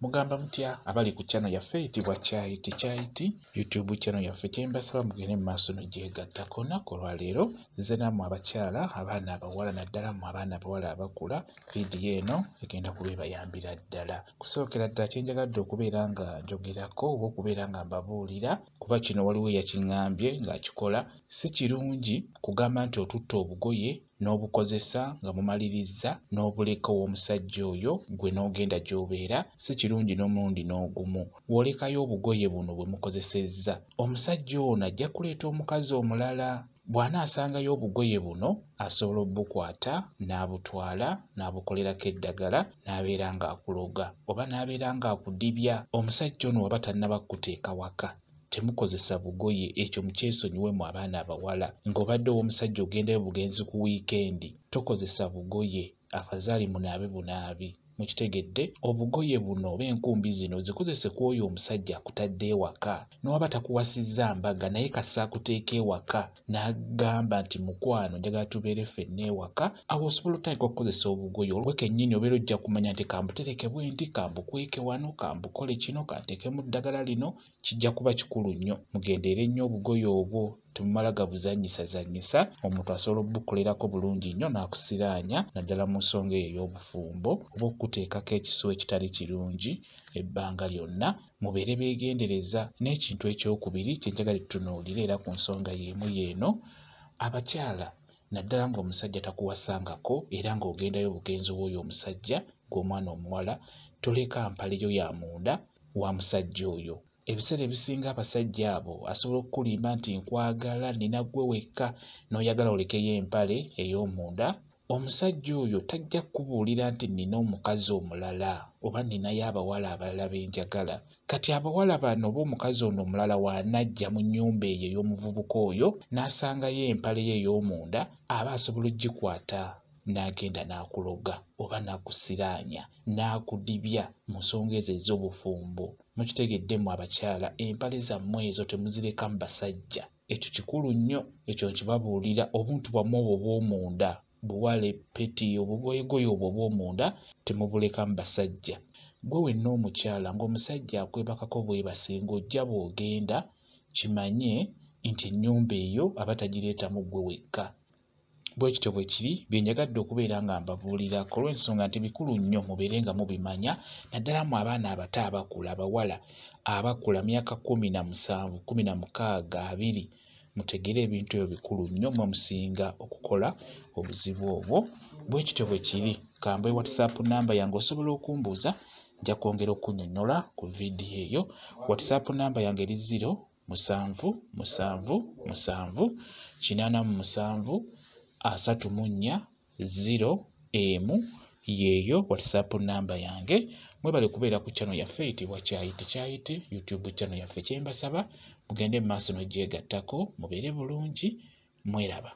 Mugamba mutya abali ku channel yaffe eyitibwa Kyayiti Kyayiti YouTube channel yaffe? Kyembasaba mugende mu maaso n'ogyegattako. Olunaku olwaleero nze nammwe abakyala, abaana abawala, naddala mmwe abaana abawala abakula, vidiyo eno egenda kuba ebayambira ddala. Kusookera ddala kye njagadde okubeera nga njogerako oba okubeera nga mbabuulira, kuba kino waliwo eyakiŋŋambye ng'akikola, si kirungi kugamba nti otutte obugoye n'obukozesa nga mumalirizza n'obuleka ow'omusajja oyo gwe n'ogenda gy'obeera. Si kirungi n'omulundi n'ogumu. Bw'olekayo obugoye buno bwe mukozesezza, omusajja ono ajja kuleeta omukazi omulala. Bw'anaasangayo obugoye buno asobola obbukwata n'abutwala n'abukolerako eddagala n'abeera ng'akuloga oba n'abeera ng'akudibya. Omusajja ono waba tannaba kukuteeka waka, temukozesa bugoye, ekyo mukyesonyiwe mu abaana abawala. Ng'obadde ow'omusajja ogendayo bugenzi ku wiikendi, tokozesa bugoye, afazaali munaabe bunaabi. Mukitegedde? Obugoye buno oba enkumbi zino zikozese ku oyo omusajja akutadde ewaka. N'owaba takuwasizza mbaga, naye kasita akuteeka ewaka n'agamba nti mukwano njagala tubeere ffenna ewaka, awo osobola otandika okukozesa obugoye. Olwo kennyini obeera ojja kumanya nti kambutereke bwe nti, kambukweke wano, kambukole kino, kanteekemu ddagala lino. Kijja kuba kikulu nnyo. Mugendeere nnyo obugoye obwo, temumala gabuzannyisazannyisa. Omuntu asobola obukolerako bulungi nnyo n'akusiraanya, naddala mu nsonga eyo ey'obufumbo oba okukuteekako ekisuwa ekitali kirungi ebbanga lyonna. Mubeere beegendereza. N'ekintu ekyokubiri kye njagala tutunuulire era ku nsonga y'emu y'eno, abakyala naddala ng'omusajja takuwasangako era ng'ogendayo bugenzi w'oyo omusajja gw'omwana omuwala, toleka mpale yo ya munda wa musajja oyo. Ebiseera ebisinga abasajja abo asobola okukulimba nti nkwagala, nina ggwe wekka, n'oyagala olekeyo empale ey'omunda. Omusajja oyo tajja kukubuulira nti nina omukazi omulala oba ninayo abawala abalala be njagala. Kati abawala bano oba omukazi ono omulala w'anajja mu nnyumba eyo ey'omuvubuka oyo n'asangayo empale ye ey'omunda, aba asobola oggikwata n'agenda n'akuloga oba n'akusiraanya n'akudibya mu nsonga ezo ez'obufumbo. Mukitegedde mmwe abakyala, empale zammwe ezo temuzireka mu basajja. Ekyo kikulu nnyo, ekyo nkibabuulira. Obuntu bwammwe obwo obw'omunda, buwale, peti, obugoyegoye obwo obw'omunda temubuleka mu basajja. Ggwe wenna omukyala ng'omusajja akwebakako bwebase ng'ojja bw'ogenda, kimanye nti ennyumba eyo aba tagireetamu ggwe wekka. Bwe kityo bwe kiri, bye njagadde okubeera nga mbabuulirako olw'ensonga nti bikulu nnyo mubeere nga mubimanya, naddala mmwe abaana abato abakula, abawala abakula myaka 17, 16, 20, mutegeere ebintu ebyo bikulu nnyo, mmwe musinga okukola obuzibu obwo. Bwe kityo bwe kiri. Kambe WhatsApp namba yange osobola okumbuuza, nja kwongera okunnyonnyola ku vidiyo eyo. WhatsApp namba yange eri 0 7 7 7 87 34 0 1, yeeyo WhatsApp namba yange. Mwebale kubeera ku channel yaffe eyitibwa Kyayiti Kyayiti YouTube channel yaffe. Kye mbasaba mugende mu maaso n'ogyegattako, mubeere bulungi, mweraba.